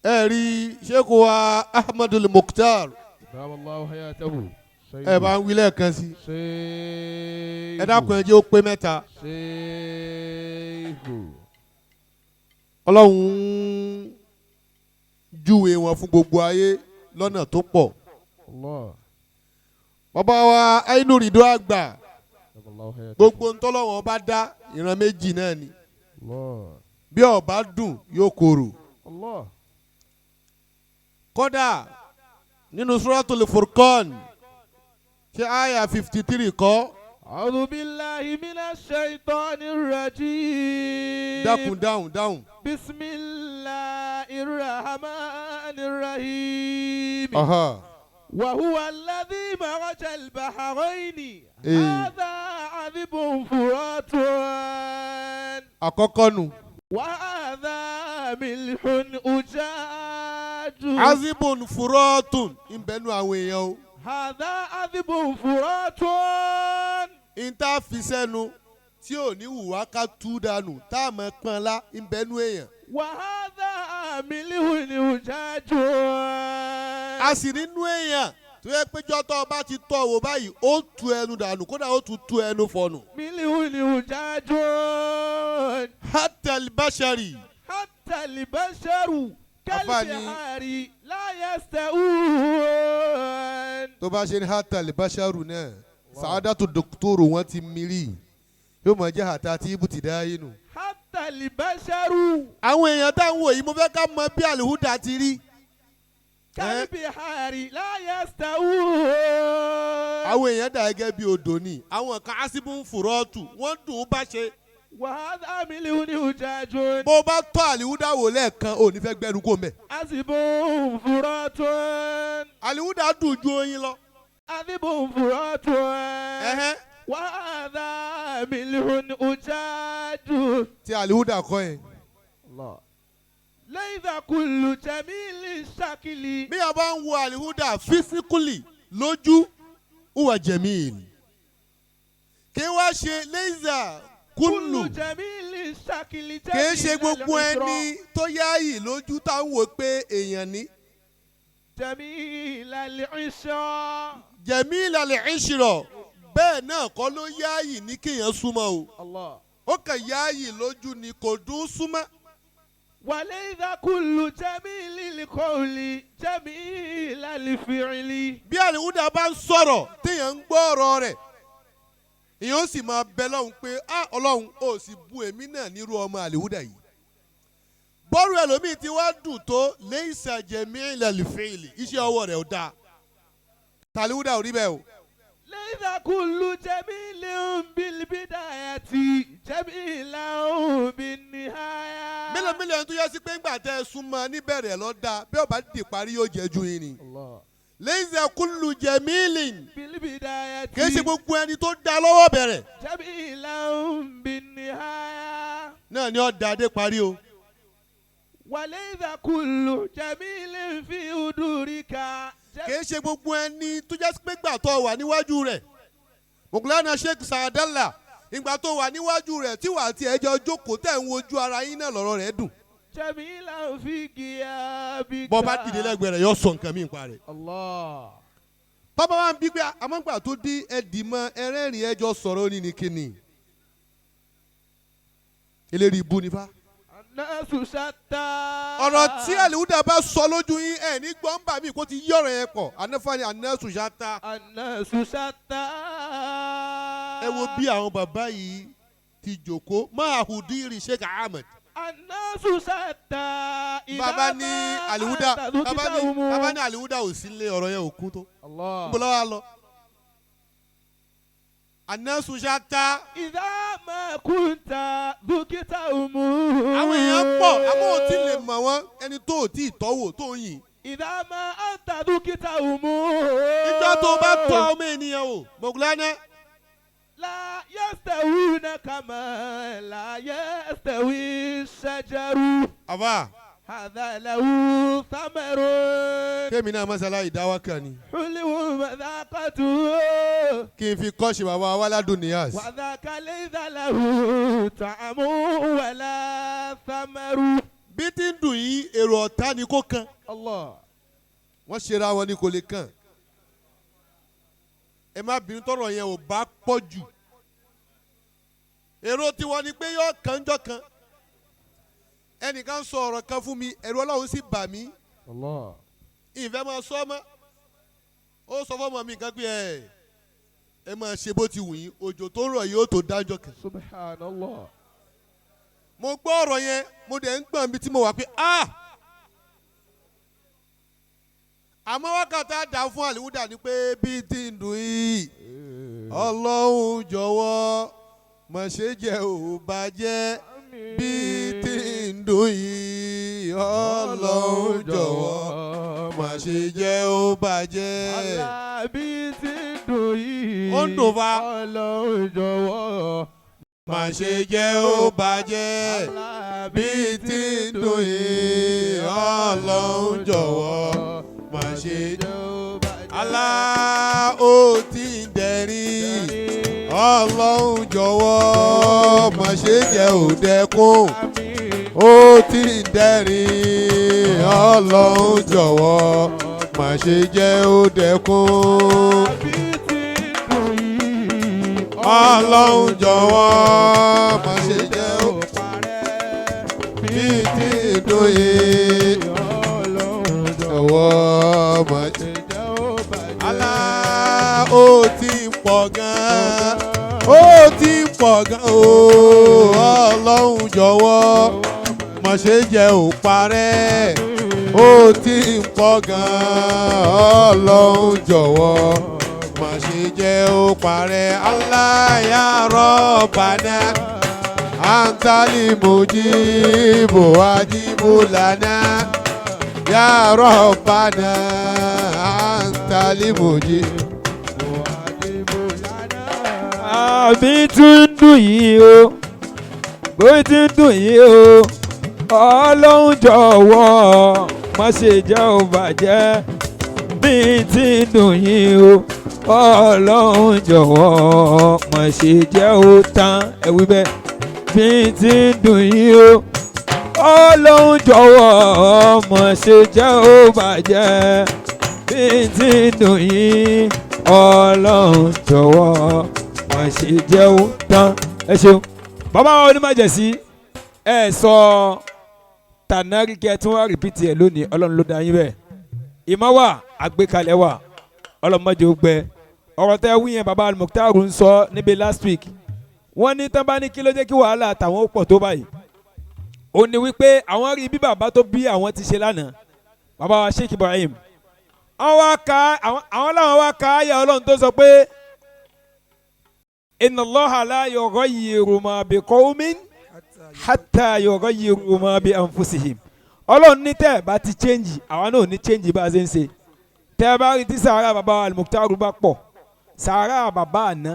Ẹ rí Sheikh wa Ahmadul Mukhtar. Barakallahu hayatahu. Ẹ bá ń wí lẹ́ẹ̀kan sí. Ṣéèkù. Ẹ dákun, ẹ jẹ́ ó pé mẹ́ta. Ṣéèkù. Ọlọ́run júwe wọn fún gbogbo ayé lọ́nà tó pọ̀. Allah. Bàbá wa Ainu Rido àgbà. Barakallahu hayatahu. Gbogbo ntọ́lọ́wọ́n bá dá, ìran méjì náà ni. Allah. Bí ó bá dùn, yóò korò. Allah. Kódà nínú Suratul Furqan, ṣé àyà 53 kọ́? أعوذ بالله من الشيطان الرجيم. Dákun, dáhùn, dáhùn. بسم الله الرحمن الرحيم. Aha. وهو الذي مرج البحرين. إيه. هذا عذب فرات. Àkọ́kọ́ nu. وهذا ملح أجاج. عذب فرات ń bẹnu àwọn èèyàn o. هذا عذب فرات. N tá a fi sẹ́nu tí ò ní wùwá ká tú dànù, tá a mọ̀ pọ́n la, ń bẹnu èèyàn. وهذا ملح أجاج. A sì nínú èèyàn tó yẹ pé jọ́tọ̀ ọba ti tọ́ wò báyìí, ó tu ẹnu dànù, kódà ó tún tú ẹnu fọnù. ملح أجاج. حتى البشر. حتى البشر Àfààní. كالبحار لا يستوون. Tó bá ṣe ní حتى البشر náà, sàádàtú dòkítọ́rù wọn ti mírí, yóò máa jẹ́ حتى tí ibùtì dá inú. حتى البشر Àwọn èèyàn tá à ń wò yìí, mo fẹ́ ká mọ bí àlùhùdà ti rí. كالبحار لا يستوون. Àwọn èèyàn dà gẹ́gẹ́ bí odò ni. Àwọn kan عذب فرات, wọ́n dùn ún bá ṣe. وهذا ملح أجاج. Bó o bá tọ́ àlìhúdà wò lẹ́ẹ̀kan, ò ní fẹ́ gbẹ́nu kó mẹ́. عذب فرات. Àlìhúdà dùn ju oyin lọ. عذب فرات. Ẹ̀hẹ́n. وهذا ملح أجاج. Tí àlìhúdà kọ́ yẹn. الله ليس كل جميل الشكل. Bí a bá ń wo àlìhúdà physically lójú, هو جميل. Kí wá ṣe ليس كل. كل جميل الشكل. Kì í ṣe gbogbo ẹni tó yáàyè lójú tá ń wò pé èèyàn ní. جميل العشرة. جميل العشرة, bẹ́ẹ̀ náà kọ́ ló yáàyè ní kéèyàn súnmọ́ o. الله. Ó kàn yáàyè lójú ni, kò dùn súnmọ́. وليس كل جميل القول جميل الفعل. Bí àlìhúdà bá ń sọ̀rọ̀ téèyàn ń gbọ́ ọ̀rọ̀ rẹ̀, èèyàn ó sì máa bẹ lọ́hùn pé á, Ọlọ́hun ó sì bu èmi náà nírú ọmọ àlìhúdà yìí. Bọ́rù ẹlòmíì tí wàá dùn tó, ليس جميل الفعل, iṣẹ́ ọwọ́ rẹ̀ ò dáa. Tàlíhúdà ò rí bẹ́ẹ̀ o. ليس كل جميل بالبداية جميل بالنهاية. Mélòó mélòó ẹni tó yẹ sí pé ńgbà tẹ́ ẹ súnmọ́ níbẹ̀rẹ̀ lọ́ da, bí ó bá dì parí, yóò jẹ́ ju yín ni. الله. ليس كل جميل. بالبداية. Kì í ṣe gbogbo ẹni tó da lọ́wọ́ bẹ̀rẹ̀ جميل بالنهاية. náà ni ó da dé parí o. وليس كل جميل في حضورك. Kì í ṣe gbogbo ẹni tó jẹ́ pé gbà tó wà níwájú rẹ̀, Mọ̀kúlánà Sheikh Saadala, ìgbà tó wà níwájú rẹ̀ tí wàá ti ẹjọ́ jókòó tẹ̀ ń wojú ara yín náà lọ́rọ̀ rẹ̀ dùn. جميل في غيابك. Bọ́ bá dìde lẹ́gbẹ̀ẹ́ rẹ̀, yóò sọ nǹkan míì pa rẹ̀. الله. Bàbá wa ń bí pé àmọ́gbà tó dé ẹ̀dì mọ́ ẹrẹ́rìn ẹjọ́ sọ̀rọ̀ ní ní kíni. Eléyìí ibú ni fa. الناس شتى. Ọ̀rọ̀ tí àlìhúdà bá sọ lójú yín, ẹ̀ ní gbọ́nbà mi kó ti yí ọ̀rọ̀ yẹn pọ̀ anáfààní. الناس شتى. الناس شتى. Ẹ wo bí àwọn bàbá yìí ti jòkó máa hùdírì Sheikh Ahmed. الناس شتى. Bàbá ní àlìhúdà, bàbá ní àlìhúdà ò sí lé, ọ̀rọ̀ yẹn ò kún tó. الله. Níbo lọ́wọ́ lọ. الناس شتى. إذا ما كنت ذكرتهم. Àwọn èèyàn pọ̀, àmọ́ ò tí lè mọ̀ wọ́n, ẹni tó ò tí ì tọ́wò tó ń yìn. إذا ما أنت ذكرتهم. Ìjọ tó bá tọ́ ọmọ ènìyàn o, mọ̀gúlánà. لا يستوون كما لا يستوي الشجر. Àbá. هذا له ثمر. Kémi náà mọ́sálá ìdáwà kan ni. حلو مذاقته. Kí n fi kọ́ṣe bàbá wa ládùn níyàs. وذاك ليس له طعم ولا ثمر. Bí tí ń dùn yín, èrò ọ̀tá ni kò kan. Allah. Wọ́n ṣera wọn ni kò lè kàn. Ẹ má bínú, tọrọ yẹn ò bá pọ̀ jù. Èrò tiwọn ni pé yóò kàn jọ kan. Ẹnìkan sọ ọ̀rọ̀ kan fún mi, ẹ̀rù Ọlọ́run sì bà mí. Allah. Ìfẹ́ máa sọ mọ́. Ó sọ fọ́mọ mi kan pé ẹ máa ṣe bó ti wù yín, òjò tó ń rọ̀ yìí ó tó dájọ́ kan. Subhanallah. Mo gbọ́ ọ̀rọ̀ yẹn, mo dẹ̀ ń gbọ̀n bí tí mo wà pé ah, àmọ́ wákàtí àdá fún àlìwúdà ni pé bí tí ń dùn yìí, Ọlọ́run jọ̀wọ́ má ṣe jẹ́ ò bàjẹ́. Bí tí ń dùn yìí, Ọlọ́run jọ̀wọ́ má ṣe jẹ́ ò bàjẹ́. Alábí tí ń dùn yìí. Ó ń dùn fa. Ọlọ́run jọ̀wọ́. Má ṣe jẹ́ ò bàjẹ́. Alábí Bí tí ń dùn yìí, Ọlọ́run jọ̀wọ́ má ṣe jẹ́ ó bàjẹ́. Allah, ó ti ń dẹ̀rín, Ọlọ́run jọ̀wọ́ má ṣe jẹ́ ò dẹkùn. Àmín. Ó ti ń dẹ̀rín, Ọlọ́run jọ̀wọ́ má ṣe jẹ́ ò dẹkùn. Alábí tí ń dùn yìí. Ọlọ́run jọ̀wọ́ má ṣe jẹ́ ò parẹ́. Bí tí ń dùn yìí, Ọlọ́run jọ̀wọ́ má ṣe. jẹ́ ó bàjẹ́. Allah, ó ti ń pọ̀ gan-an, ó ti ń pọ̀ gan-an o. Ọlọ́run jọ̀wọ́ má ṣe jẹ́ ò parẹ́. Ó ti ń pọ̀ gan-an, Ọlọ́run jọ̀wọ́ má ṣe jẹ́ ò parẹ́. Allah ya Rabbana antali mujibu ajibu lana ya Rabbana antali mujibu. Àbí tí ń dùn yìí o, bó ti ń dùn yìí o, Ọlọ́run jọ̀wọ́ má ṣe jẹ́ ò bàjẹ́. Bí ti ń dùn yìí o, Ọlọ́run jọ̀wọ́ má ṣe jẹ́ ò tán. Ẹ wí bẹ́ẹ̀. Bí ti ń dùn yìí o, Ọlọ́run jọ̀wọ́ má ṣe jẹ́ ò bàjẹ́. Bí ti ń dùn yìí, Ọlọ́run jọ̀wọ́ má ṣe jẹ́ ó tán. Ẹ ṣeun bàbá wa onímọ̀jẹ̀sí. Ẹ sọ tànàrí kẹ tí wọ́n rìpítì ẹ̀ lónìí. Ọlọ́run ló dá yín bẹ́ẹ̀. Ìmọ̀ wà, àgbékalẹ̀ wà, ọlọ́mọdé ó gbẹ. Ọ̀rọ̀ tẹ́ wí yẹn, bàbá Al-Mukhtar ń sọ níbi last week. Wọ́n ní tán bá ní kí ló jẹ́ kí wàhálà tàwọn ó pọ̀ tó báyìí, ó ní wípé àwọn rí bí bàbá tó bí àwọn ti ṣe lánàá, bàbá wa Sheikh Ibrahim. Àwọn wá ka àwọn làwọn wá ka ayé Ọlọ́run tó sọ pé inna Allaha la yughayyiru ma bi qawmin hatta yughayyiru ma bi anfusihim. Ọlọ́run ní tẹ́ ẹ̀ bá ti change, àwa náà ò ní change bá a ṣe ń ṣe. Tẹ́ ẹ bá rí tí sàárà bàbá Al-Mukhtar bá pọ̀, sàárà bàbá àná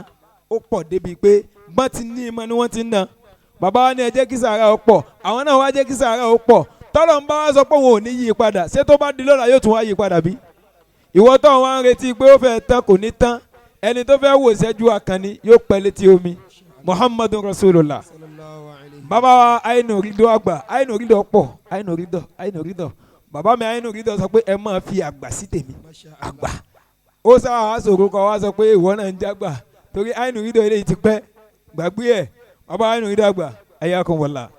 ó pọ̀ débi pé bọ́n ti ní ìmọ̀ ni wọ́n ti ń ná. Bàbá wa ní ẹ jẹ́ kí sàárà ó pọ̀, àwọn náà wá jẹ́ kí sàárà ó pọ̀. Tọ́lọ̀ ń bá wa sọ pé òun ò ní yí padà, ṣé tó bá di lọ́la yóò tún wá yí padà bí? Ìwọ tó wá ń retí pé ó fẹ́ tán, kò ní tán. Ẹni tó fẹ́ wò ṣẹ́jú akànni yóò pẹ́ létí omi. Muhammadu Rasulullah. Bàbá wa àìnù rídọ̀ àgbà, àìnù rídọ̀ pọ̀, àìnù rídọ̀, àìnù rídọ̀. Bàbá mi àìnù rídọ̀ sọ pé ẹ máa fi àgbà sí tèmi àgbà. Ó sábà wá sọ̀rọ̀ kọ́ wá sọ pé ìwọ náà ń jágbà torí àìnù rídọ̀ eléyìí ti pẹ́ gbàgbé ẹ̀. Bàbá àìnù rídọ̀ àgbà ayé akọ̀wọ̀là.